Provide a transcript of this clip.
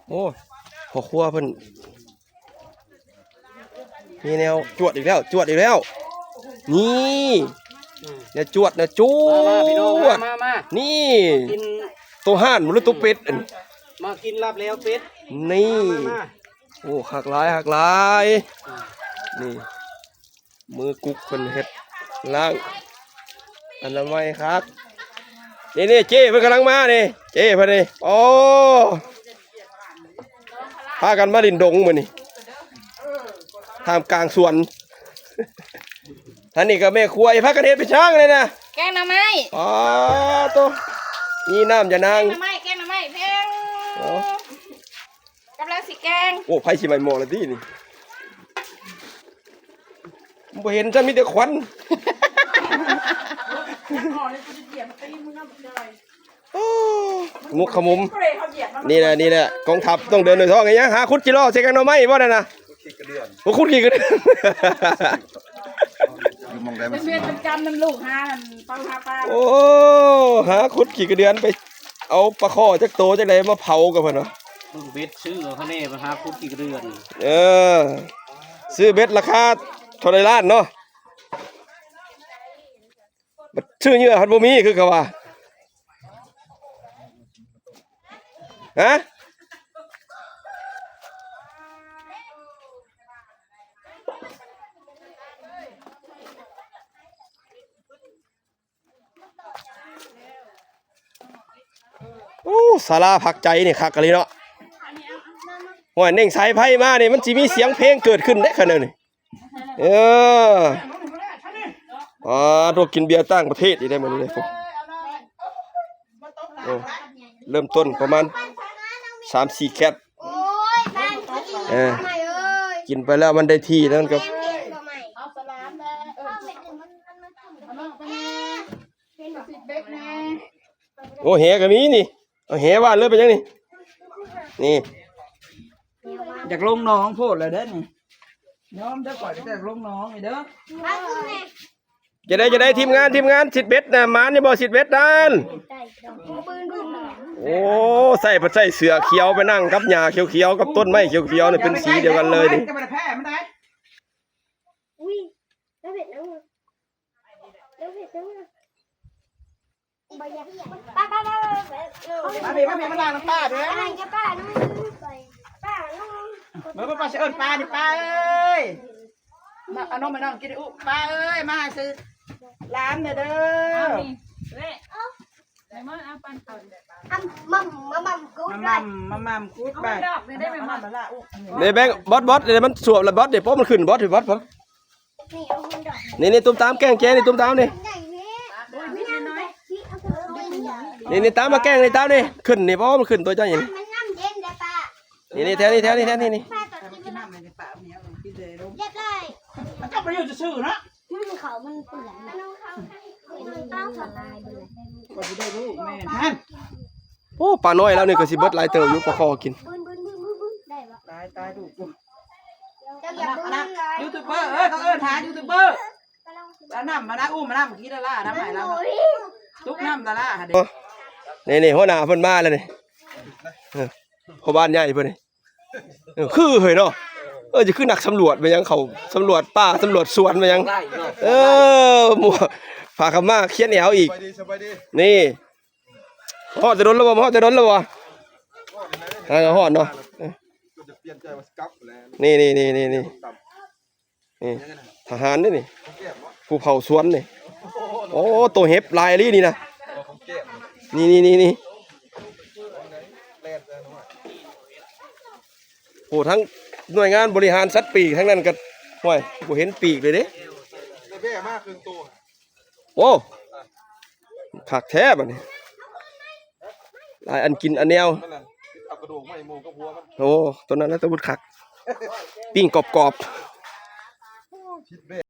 ໂອ້ ພໍ່ຄົວເພິ່ນມີແນວຈວດອີກແລ້ວ ຈວດອີກແລ້ວ ນີ້ ອືມ ແນວຈວດ ແນວຈວດ ມາໆ ພີ່ນ້ອງ ມາໆ ນີ້ ກິນ ໂຕຫ່ານບໍ່ ຫຼື ໂຕເປັດອັນນີ້ ມາກິນລາບແລ້ວເປັດ ນີ້ ມາໆ ໂອ້ ຄັກຫຼາຍ ຄັກຫຼາຍ ອືມ ນີ້ ມືກຸກເພິ່ນເຮັດລ້າງອະນາໄມຄັກ ນີ້ໆ ເຈ້ເພິ່ນກຳລັງມານີ້ ເຈ້ເພິ່ນນີ້ ໂອ້ ພາກັນມາຫຼິ້ນດົງມື້ນີ້ ທ່າມກາງສວນ ທາງນີ້ກໍແມ່ຄົວ ພາກັນເຮັດເປັນຊ່າງເລີຍນະ ແກງໜໍ່ໄມ້ ອໍ ໂຕ ມີນ້ຳຢານາງ ແກງໜໍ່ໄມ້ ແກງໜໍ່ໄມ້ ເພັງ ໂອ້ ກຳລັງຊິແກງ ໂອ້ ໄຟຊິໄໝ້ໝໍ້ແລ້ວຕິນີ້ ບໍ່ເຫັນຊັ້ນ ມີແຕ່ຄວັນ ໂອ້ ໝົກຂະໝົມ ນີ້ແຫຼະ ນີ້ແຫຼະ ກອງທັບຕ້ອງເດີນດ້ວຍທ້ອງ ຫາຂຸດຈິລໍໃສ່ກັນໜໍ່ໄມ້ບໍ່ນັ້ນນະ ຂີ້ກະເດືອນ ໂອ້ ຂຸດຂີ້ກະເດືອນ ຢູ່ໝ່ອງໃດມັນຊິ ເປັນເວນເປັນກຳນຳລູກ ຫາເປົາຫາປາ ໂອ້ ຫາຂຸດຂີ້ກະເດືອນ ໄປເອົາປາຄໍ່ຈັກໂຕຈັ່ງໃດມາເຜົາກັບເພິ່ນວະ ເບິ່ງເບັດຊື້ເອົາຄະແນນ ໄປຫາຂຸດຂີ້ກະເດືອນ ເອີ ຊື້ເບັດລາຄາເທົ່າໃດລ້ານເນາະ ບັດຊື້ເຫຍື່ອພັດບໍ່ມີຄືເຂົາວ່າ ຮະ ໂອ້ ສາລາພັກໃຈນີ້ຄັກອີ່ຫຼີເນາະ ໂອ້ຍ ເໜັງສາຍໄຟມານີ້ ມັນຊິມີສຽງເພງເກີດຂຶ້ນເດ້ ຄັນແນວນີ້ ເອີ ອາ ໂຕ ກິນເບຍຕ່າງປະເທດອີກໄດ໋ມື້ນີ້ເດ້ ໂອ້ ເລີ່ມຕົ້ນປະມານສາມສີ່ແກັດ ໂອ້ຍ ບ້ານເຂົາຊິ ເອີ ໃໝ່ເອີຍ ກິນໄປແລ້ວມັນໄດ້ທີ່ ແລ້ວມັນກໍ ເອົາສະຫຼາມແດ່ ເອີ ເອົາເມັດໜຶ່ງມັນ ມັນ ມັນ ເອີ ເຮັດສິບເບັດແດ່ ໂອ້ ແຫກໍມີນີ້ ເອົາແຫຫວ່ານເລີຍ ເປັນຫຍັງນີ້ ນີ້ ຢາກລົງໜອງໂພດແລ້ວເດ້ນີ້ ຍອມເດີ ຂ້ອຍກໍຢາກລົງໜອງນີ້ເດີ ມາຂຶ້ນແດ່ ຈະໄດ້ ຈະໄດ້ ທີມງານ ທີມງານ ສິດເບັດນະ ມານີ້ບໍ່ ສິດເບັດນັ້ນ ໂອ້ ໃສ່ ເພິ່ນໃສ່ເສື້ອຂຽວ ໄປນັ່ງກັບຫຍ້າຂຽວໆ ກັບຕົ້ນໄມ້ຂຽວໆນີ້ ເປັນສີດຽວກັນເລີຍນີ້ ມາພີ້ ມາພີ້ ມາລ້າງນ້ຳປາເດີ້ ມາ ປ້າ ນ້ອງ ປ້າ ນ້ອງ ມາ ປ້າ ຊິເອີ້ນປ້ານີ້ ປ້າເອີຍ ມາເອົານົມໃຫ້ນ້ອງກິນ ອຸ ປ້າເອີຍ ມາໃຫ້ຊື້ຫຼາມແດ່ເດີ ເອົານີ້ ເລະ ເອົາ ໃຫ້ມາເອົາປັນເຂົາ ອຳ ມັມ ມາມັມກູດ ມາມັມ ມາມັມກູດ ເອົາມັນດອກນີ້ໄດ້ໄໝ ມາ ມາລະ ອຸ ນີ້ແບງ ບອດ ບອດ ນີ້ມັນສວບລະ ບອດ ນີ້ ໂປ້ ມັນຂຶ້ນ ບອດ ບອດ ບອດ ນີ້ ນີ້ ຕຸ້ມຕາມ ແກ້ງແຈ້ນີ້ ຕຸ້ມຕາມນີ້ ນີ້ ນີ້ ຕາມມາແກ້ງນີ້ ຕາມນີ້ ຂຶ້ນນີ້ ເພາະວ່າມັນຂຶ້ນຕົວເຈົ້ານີ້ ມັນນ້ຳເຢັນເດ້ປ້າ ນີ້ ນີ້ ແຖວນີ້ ແຖວນີ້ ແຖວນີ້ ນີ້ ເຈົ້າໄປຢູ່ຊື່ໆເນາະ ມັນເຂົ້າມັນເປື້ອນ ມັນເຂົ້າ ມັນເຂົ້າ ໂອ້ ປານ້ອຍລາວນີ້ກໍຊິເບິດຫຼາຍເຕີບຢູ່ ປາຄໍ່ກິນ ຕາຍ ຕາຍລູກກູ ເຈົ້າຢ່າເບິ່ງ ຢູທູບເບີ ເອີ ເຂົາເອີ້ນຫາຢູທູບເບີ ເອົານ້ຳມານະ ອຸ້ມມານຳ ກິນລະລາ ນ້ຳໃຫ້ລາວ ຕຸກນ້ຳລະລາ ນີ້ ນີ້ ຫົວໜ້າເພິ່ນມາແລ້ວນີ້ ເອີ ພໍ່ບ້ານໃຫຍ່ເພິ່ນນີ້ ເອີ ຄືເຮີ້ຍເນາະ ເອີ ຈະຄືນັກສຳຫຼວດແມ່ນຫຍັງ ເຂົາສຳຫຼວດປ່າ ສຳຫຼວດສວນແມ່ນຫຍັງ ເອີ ໝວກ ຜ້າຂາວມ້າ ຂຽນແອວອີກ ສະບາຍດີ ສະບາຍດີ ນີ້ ຮອດແຕ່ດົນແລ້ວບໍ່ ຮອດແຕ່ດົນແລ້ວບໍ່ ອ່າ ຮອດເນາະ ເອີ ນີ້ ນີ້ ນີ້ ນີ້ ນີ້ ນີ້ ທະຫານເດ້ນີ້ ຜູ້ເຝົ້າສວນນີ້ ໂອ້ ໂຕເຫັບຫຼາຍອີ່ຫຼີນີ້ນະ ນີ້ ນີ້ ນີ້ ນີ້ ໂອ້ ທັງໜ່ວຍງານບໍລິຫານສັດປີກທັງນັ້ນກໍ ໂອ້ຍ ບໍ່ເຫັນປີກເລີຍເດ້ ໄດ້ແບ້ມາເຄິ່ງໂຕ ໂອ້ ຄັກແທ້ບັດນີ້ ຫຼາຍອັນກິນອັນແນວ ນັ້ນແຫຼະ ເອົາກະດູກມາໃຫ້ໝູ່ກັບຫົວມັນ ໂອ້ ຕົວນັ້ນແຫຼະ ຕົວບຸດຄັກ ປີ້ງກອບໆ